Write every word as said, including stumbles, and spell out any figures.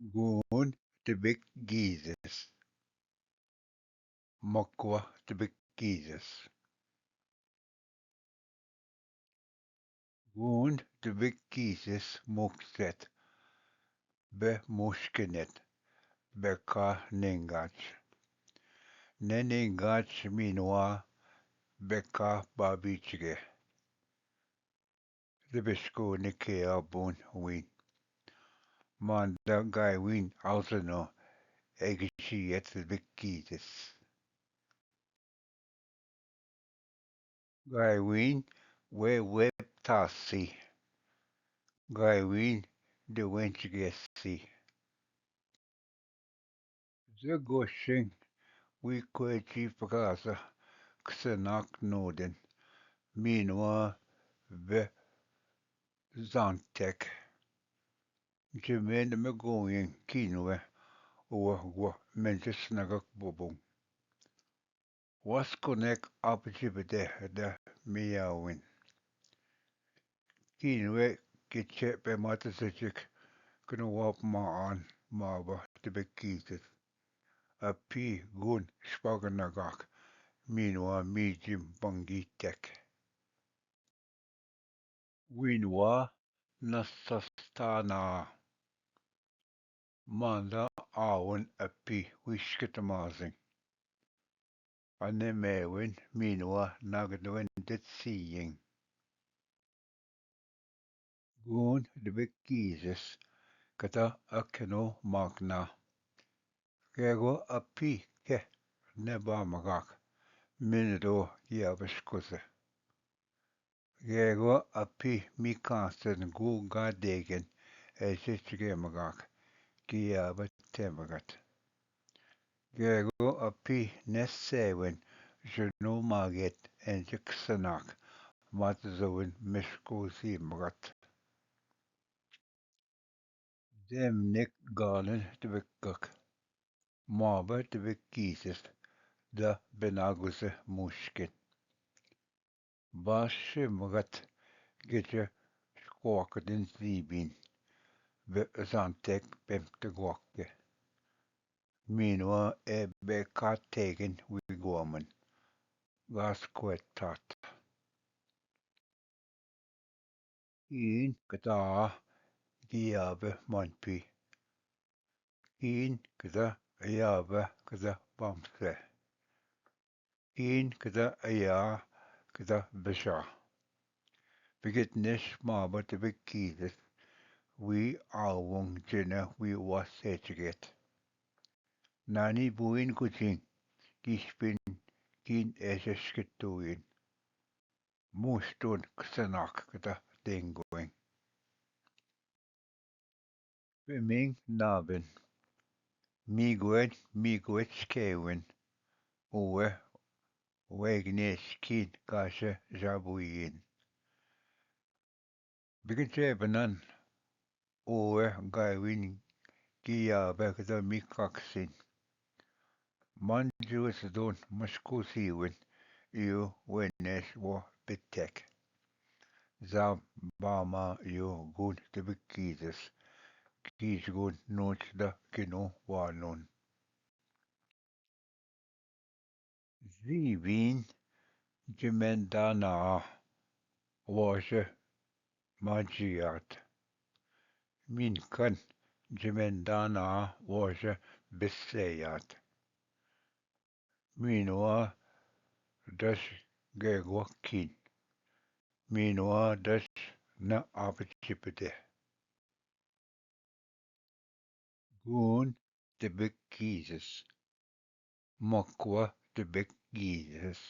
Gun de big geezes. Mokwa de big geezes. Gun de big geezes mukset be mushkenet be ka nengach. Ne nengach minwa be ka babichge. De bishko ne ke abun win. Manda gai win alzano egisiet de big geezes. Gai win we web tasi. Gai win de wench gesi. Ze goshen wi kwechi pagaza ksenak noden. Minwa ve zantek. Jemen me going kinwe uwa gwa menjes nagak bobong. Waskonek apjibde de miyawin. Kinwe kiche pe matazajik kno wap maan mawa tibekizit. Api gun shpagnagak minwa mijim bangitek. Winwa nasastana. Manda awun api wishkit mazin. Ane mewin minwa nagdwen det siying. Gun dibik kizis kata akeno magna. Gego api ke neba magak minro yabashkuze. Gego api mi kansen gu ga degen ese chige magak ki yaba te magat. Gego api nesewin junu maget enjik sanak mat zawin mishkuzi magat. Demnik galen tibikak. Maba tibik kisis da benaguze mushkin. Bashi magat gece shkuakadin zibin ve zantek pemte guakke. Minwa e beka tegen wiguaman. Gas kuetat. Kin kata giyabe manpi. Kin kata yabe kata bamse. Kin kata aya kata besha. Bigit nish maba te bikizis wi awung jene wi wasechiget. Nani buin kuchin kishpin kin eseshkituin. Mushtun ksenak kata dengoin. Peming nabin. Miguen miguen shkewin. Uwe wegnesh kin kashe jabuin. Bigin chebenan uwe gaiwin giyabe kata mikaksin. Man juis don mashkusiwin iu wenesh wo bitek. Zam bama iu gun tibikizis. Kizgun nuch da kinu walun. Zibin jimendana waje majiat. Minkan jimendana waje biseyat. Minwa dash gegwakin. Minwa dash na apchipde. Gun tibik kizis. Mokwa tibik kizis.